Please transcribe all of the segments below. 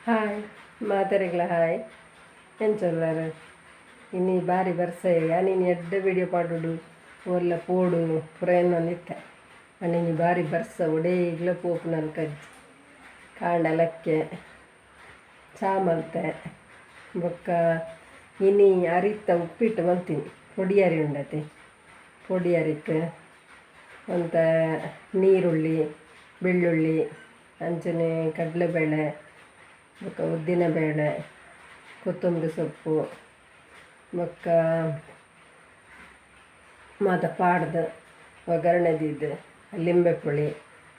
Hi ಮಾತೆರೆಗ್ಲ hi ಎಂಚೊಲ್ಲರ್ ಇನಿ ಬಾರಿ ಬರ್ಸ ಯಾನಿನಿ ಎಡ್ಡೆ ವೀಡಿಯೋ ಪಾಡೋಡು ಓಲ್ಲ ಪೋಡು ಪೂರ ಎನ್ನೊಂದಿತ್ತೆ. ಅಂಡ ಇನಿ ಬಾರಿ ಬರ್ಸ ಒಡೇಗ್ಲ ಪೋಪುನಲ್ ಕಜ್ಜಿ ಕಾಂಡ ಲಕ್ಕೆ ಚಾ ಮಲ್ತೆ ಬೊಕ್ಕ ಇನಿ ಅರಿತ್ತ ಉಪ್ಪಿಟ್ಟು ಮಲ್ತೀನಿ. ಪೊಡಿ ಅರಿ ಉಂಡತೆ, ಪೊಡಿ ಅರಿಕ್ ಒಂತ ನೀರುಳ್ಳಿ ಬೆಳ್ಳುಳ್ಳಿ ಅಂಚನೆ ಕಡಲೆಬೇಳೆ ಬೊಕ್ಕ ಉದ್ದಿನಬೇಳೆ ಕೊತ್ತಂಬರಿ ಸೊಪ್ಪು ಬೊಕ್ಕ ಮಾತ ಪಾಡ್ದು ಒಗ್ಗರಣೆ ದೀದ್ ಲಿಂಬೆ ಪುಳಿ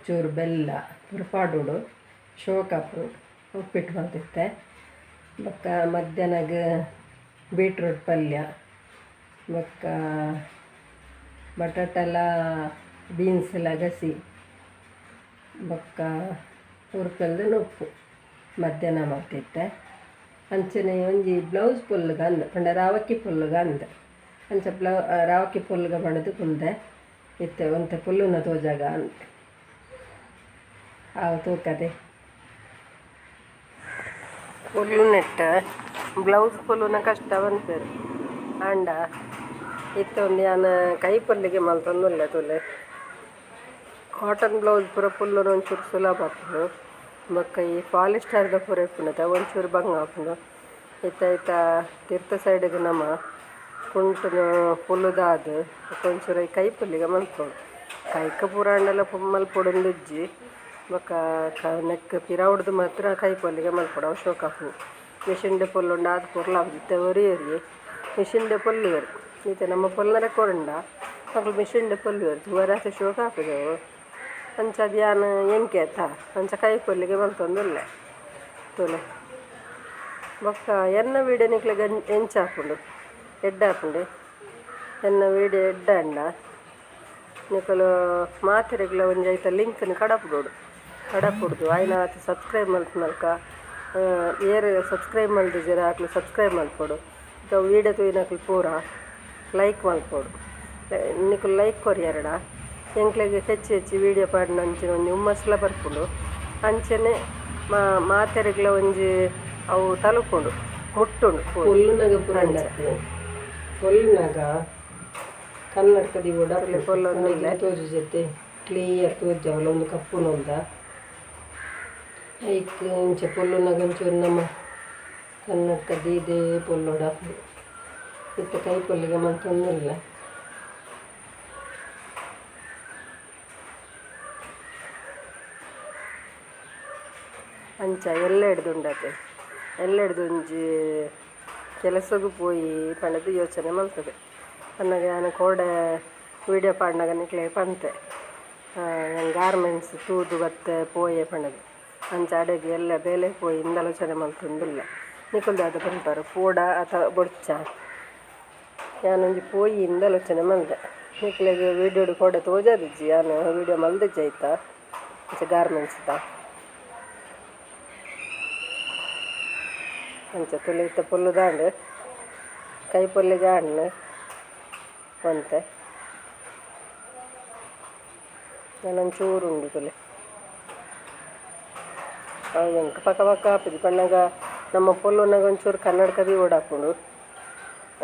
ಚೂರು ಬೆಲ್ಲ ಪೂರ ಪಾಡೋಡು ಶೋಕಪ್ಪು ಉಪ್ಪಿಟ್ಟು ಮಲ್ತಿತ್ತೆ. ಬೊಕ್ಕ ಮಧ್ಯಾಹ್ನಗ್ ಬೀಟ್ರೂಟ್ ಪಲ್ಯ ಬೊಕ್ಕ ಬಟಾಟಲ ಬೀನ್ಸ್ ಎಲ್ಲ ಗಸಿ ಬೊಕ್ಕ ಉರುಪೆಲ್ದ ಉಪ್ಪು ಮಧ್ಯಾಹ್ನ ಮಲ್ತಿತ್ತೆ. ಅಂಚನೆ ಒಂಜಿ ಬ್ಲೌಸ್ ಪೊಲ್ಲುಗ ಅಂದ್ ಪಂಡ ರಾವಕ್ಕಿ ಪೊಲ್ಲುಗ ಅಂದ್ ಅಂಚ ರಾವಕ್ಕಿ ಪೊಲ್ಲುಗ ಪಂಡದು ಕುಲ್ದೆ ಇತ್ತೆ ಒಂತೆ ಪೊಲ್ಲುನ ತೋಜಾಗ ಅಂದ್ ಆವು ತೂಕದೆ ಪೊಲ್ಲು ನೆಟ್ಟ ಬ್ಲೌಸ್ ಪೊಲ್ಲುನ ಕಷ್ಟ ಪನ್ಪೆರ್ ಆಂಡ ಇತ್ತೆ ಒಂದು ಯಾನ್ ಕೈ ಪೊಲ್ಲಿಗೆ ಮಲ್ತೊಂದುಲ್ಲೆ ತೂಲೆ. ಕಾಟನ್ ಬ್ಲೌಸ್ ಪೂರ ಪೊಲ್ಲುನ ಒಂಚೂರು ಸುಲಭ ಆಪುಂಡು. ಬೊಕ್ಕ ಈ ಪಾಲಿಸ್ಟರ್ದ ಪೂರ ಇಪ್ಪುಂಡತ ಒಂಚೂರು ಬಂಗ ಆಪುಂಡು. ಇತ್ತೆ ಐತ ತಿರ್ತ ಸೈಡ್ಗ್ ನಮ ಕುಂಟುನು ಪೊಲ್ಲುದಾದ್ ಬೊಕ್ಕ ಒಂಚೂರು ಈ ಕೈ ಪೊಲ್ಲಿಗೆ ಮಲ್ಪೊಡು. ಕೈಕ್ ಪೂರ ಆಂಡಲ ಮಲ್ಪೊಡುಂದಿಜ್ಜಿ. ಬೊಕ್ಕ ನೆಕ್ಕ್ ಪಿರವುಡ್ದು ಮಾತ್ರ ಕೈ ಪೊಲ್ಲಿಗೆ ಮಲ್ಪೊಡು ಅವು ಶೋಕ್ ಆಪುಂಡು. ಮಿಷಿನ್ಡ್ ಪೊಲ್ಲುಂಡ ಆತ್ ಪೊರ್ಲು ಆಪುಜಿ. ಇತ್ತೆ ಒರಿ ಒರಿಯೆ ಮಿಷಿನ್ಡ್ ಪೊಲ್ಲುವೆರ್. ಇತ್ತೆ ನಮ್ಮ ಪೊಲ್ಲರೆ ಕೊರುಂಡ ಅಕುಲು ಮಿಷಿನ್ಡ್ ಪೊಲ್ಲುವೆರ್ ತೂವರೆ ಆತ್ ಶೋಕ್ ಆಪುಜಿ ಅವು. ಅಂಚಾದ್ ಯಾನ್ ಎಂಕೆ ಅತ್ತ ಅಂಚ ಕೈ ಪೊಲ್ಲಿಗೆ ಮಲ್ತೊಂದುಲ್ಲೆ ತೂಲೆ. ಬೊಕ್ಕ ಎನ್ನ ವೀಡಿಯೋ ನಿಕ್ಲೆಗ್ ಎಂಚ ಆಪುಂಡು ಎಡ್ಡೆ ಆಪುಂಡು. ಎನ್ನ ವೀಡಿಯೋ ಎಡ್ಡೆ ಆಂಡ ನಿಕುಲು ಮಾತೆರೆಗ್ಲ ಒಂಜಿ ಐತ ಲಿಂಕ್ನ್ ಕಡಪುಡೊಡು. ಕಡಪುಡ್ದು ಆಯ್ನಾತ್ ಸಬ್ಸ್ಕ್ರೈಬ್ ಮಲ್ಪುನಲ್ಕ ಏರ್ ಸಬ್ಸ್ಕ್ರೈಬ್ ಮಲ್ದಿಜೆರ್ ಅಕ್ಲು ಸಬ್ಸ್ಕ್ರೈಬ್ ಮಲ್ಪೊಡು. ಬೊಕ್ಕ ವೀಡಿಯೋ ತೂಯಿನಕ್ಲು ಪೂರ ಲೈಕ್ ಮಲ್ಪೊಡು. ನಿಕುಲು ಲೈಕ್ ಕೊರಿಯರ್ಡ ಎಂಕ್ಲೆಗ್ ಹೆಚ್ಚು ಹೆಚ್ಚು ವೀಡಿಯೋ ಪಾಡಿನ ಅಂಚಿನ ಒಂಜಿ ಹುಮ್ಮಸ್ಲ ಬರ್ಪುಂಡು. ಅಂಚನೆ ಮಾತೆರೆಗ್ಲ ಒಂಜಿ ಅವು ತಲುಪುಂಡು ಮುಟ್ಟುಂಡು. ಪೊಲ್ಲುನಗ ಪೂರ ಪೊಲ್ಲುನಗ ಕನ್ನಡಕ ದೀವೊಡು ಪೊಲ್ಲೊಂದುಲ್ಲೆ. ತೋಜುಜತೆ ಕ್ಲಿಯರ್ ತೋಜವಲ್ಲ ಒಂದು ಕಪ್ಪುನೊಲ್ದ ಐಕ್ ಇಂಚ ಪೊಲ್ಲುನಗ ಒಂಚೂರು ನಮ್ಮ ಕನ್ನಡಕ ದೀದೇ ಪೊಲ್ಲೊಡಾಪುಂಡು. ಇತ್ತೆ ಕೈ ಪೊಲ್ಲಿಗೆ ಮಲ್ತೊಂದುಲ್ಲೆ. ಅಂಚ ಎಲ್ಲ ಹಿಡ್ದುಂಡತೆ ಎಲ್ಲ ಹಿಡ್ದು ಒಂಜಿ ಕೆಲಸಗ್ ಪೋಯಿ ಪಂಡದು ಯೋಚನೆ ಮಲ್ತದೆ. ಪನ್ನಗ ಯಾನ್ ಕೋಡೆ ವೀಡಿಯೋ ಪಾಡ್ನಗ ನಿಕ್ಲೆ ಪಂತೆ ಗಾರ್ಮೆಂಟ್ಸ್ ತೂದು ಬತ್ತೆ ಪೋಯೆ ಪಂಡದು. ಅಂಚ ಅಡೆಗ್ ಎಲ್ಲ ಬೇಲೆ ಪೋಯಿ ಇಂದ್ ಆಲೋಚನೆ ಮಲ್ತೊಂದುಲ್ಲೆ. ನಿಕುಲು ದಾದ ಪನ್ಪರ್ ಪೋಡ ಅಥ ಬೊಡ್ಚ ಯಾನೊಂಜಿ ಪೋಯಿ ಇಂದ್ ಆಲೋಚನೆ ಮಲ್ದೆ. ನಿಕ್ಲೆಗ್ ವೀಡಿಯೋಡು ಕೋಡೆ ತೋಜಾದಿಜ್ಜಿ ಯಾನ್ ವೀಡಿಯೋ ಮಲ್ದಿಜ್ಜಿ ಐತ ಅಂಚ ಗಾರ್ಮೆಂಟ್ಸ್ದ ಅಂಚ ತುಲೆ ಇತ್ತೆ ಪೊಲ್ಲುದಾಂಡ್ ಕೈ ಪೊಲ್ಲಿಗೆ ಆಂಡ್ ಒಂತೆ ನನೊಂಚೂರು ಉಂಡು ತುಲೆ. ಅವು ಎಂಕ್ ಪಕ್ಕ ಪಕ್ಕ ಆಪುಜಿ ಪನ್ನಗ ನಮ್ಮ ಪೊಲ್ಲುನಗ ಒಂಚೂರು ಕನ್ನಡಕ ದೀವೊಡಾಪುಂಡು.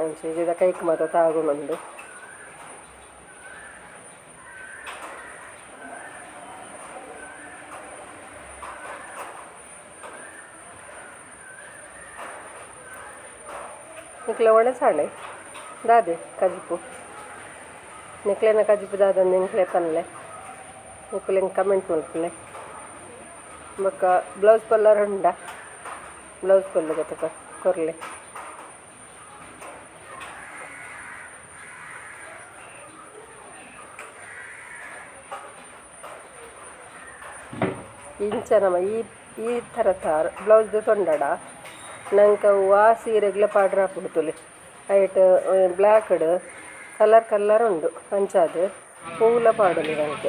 ಅಂಚ ಇಜ್ಜಿಡ ಕೈಕ್ ಮಾತ ತಾಗುನೊಂದು. ನಿಕ್ಲೆ ಒಣಸಾಣೆ ದಾದೆ ಕಜಿಪು ನಿಕ್ಲೆನ ಕಜಿಪು ದಾದಂದು ಎಂಕ್ಲೆ ಪನ್ಲೆ ನಿಕುಲು ಕಮೆಂಟ್ ಮಲ್ಪುಲೆ. ಬೊಕ್ಕ ಬ್ಲೌಸ್ ಪೊಲ್ಲರ್ ಉಂಡ ಬ್ಲೌಸ್ ಪೊಲ್ಲು ಗೊತ್ತಕ ಕೊರ್ಲೆ. ಇಂಚ ನಮ ಈ ಈ ಥರತ ಬ್ಲೌಸ್ ದೆತೊಂಡಡ ನಂಕ್ ಅವು ವಾ ಸೀರೆಗ್ಲ ಪಾಡ್ರೆ ಆಪುಂಡು ತೂಲೆ. ಐಟ್ ಬ್ಲ್ಯಾಕ್ಡ್ ಕಲರ್ ಕಲರ್ ಉಂಡು ಅಂಚಾದ್ ಪೂಲ ಪಾಡೊಲಿ ನಂಕ್.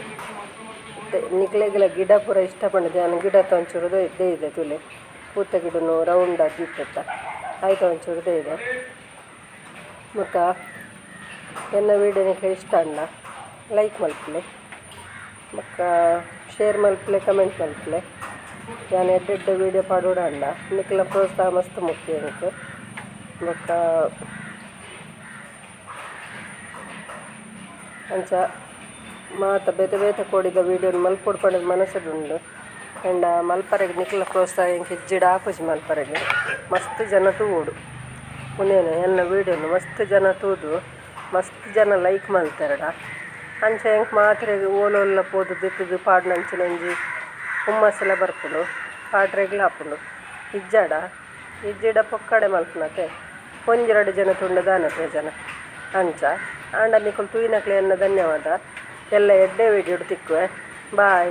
ನಿಕ್ಲೆಗ್ಲ ಗಿಡ ಪೂರ ಇಷ್ಟ ಪಂಡುದು ಯಾನ್ ಗಿಡತ ಒಂಚೂರು ದೈದೆ ತೂಲೆ. ಪೂತ ಗಿಡನು ರೌಂಡ್ ಆದ್ ದೀಪೆತ ಐತ ಒಂಚೂರು ದೈದೆ. ಬೊಕ್ಕ ಎನ್ನ ವೀಡಿಯೋ ನಿಕ್ಲೆಗ್ ಇಷ್ಟ ಆಂಡ ಲೈಕ್ ಮಲ್ಪುಲೆ ಬೊಕ್ಕ ಶೇರ್ ಮಲ್ಪುಲೆ ಕಮೆಂಟ್ ಮಲ್ಪುಲೆ. ಯಾನ್ ಎಡ್ಡೆ ಎಡ್ಡೆ ವೀಡಿಯೋ ಪಾಡೊಡಾಂಡ ನಿಕಲ್ನ ಪ್ರೋತ್ಸಾಹ ಮಸ್ತ್ ಮುಖ್ಯ ಎಂಕ್. ಬೊಕ್ಕ ಅಂಚ ಮಾತ ಬೇತೆ ಬೇತೆ ಕೋಡಿದ ವೀಡಿಯೋನ್ ಮಲ್ಪೊಡು ಪಂದ್ ಮನಸ್ಸುಡು ಉಂಡು. ಆಂಡ ಮಲ್ಪರೆಗ್ ನಿಕಲ್ನ ಪ್ರೋತ್ಸಾಹ ಎಂಕ್ ಇಜ್ಜಿಡ ಆಪುಜಿ ಮಲ್ಪರೆಗ್. ಮಸ್ತ್ ಜನ ತೂವೊಡು. ಉಂದೆನ್ ಎನ್ನ ವೀಡಿಯೋನ್ ಮಸ್ತ್ ಜನ ತೂದು ಮಸ್ತ್ ಜನ ಲೈಕ್ ಮಲ್ತೆರ್ಡ ಅಂಚ ಎಂಕ್ ಮಾತ್ರೆಗ್ ಓಲೋಲ್ಲ ಪೋದು ದೆತ್ತುದು ಪಾಡುನಂಚಿನ ಒಂಜಿ ಹುಮ್ಮಸ್ಸುಲ ಬರ್ಪುಂಡು ಪಾಡ್ರೆಗ್ಲ ಆಪುಂಡು. ಇಜ್ಜಡ ಇಜ್ಜಿಡ ಪೊಕ್ಕಡೆ ಮಲ್ಪುನತೆ ಒಂಜಿ ರಡ್ಡ್ ಜನ ತೂಂಡ ದಾನೆ ಪ್ರಯೋಜನ ಅಂಚ. ಆಂಡ ನಿಕುಲು ತೂಯಿನಕ್ಲೆಗ್ ಎನ್ನ ಧನ್ಯವಾದ. ಎಲ್ಲೆ ಎಡ್ಡೆ ವೀಡಿಯೋಡ್ ತಿಕ್ಕುವೆ. ಬಾಯ್.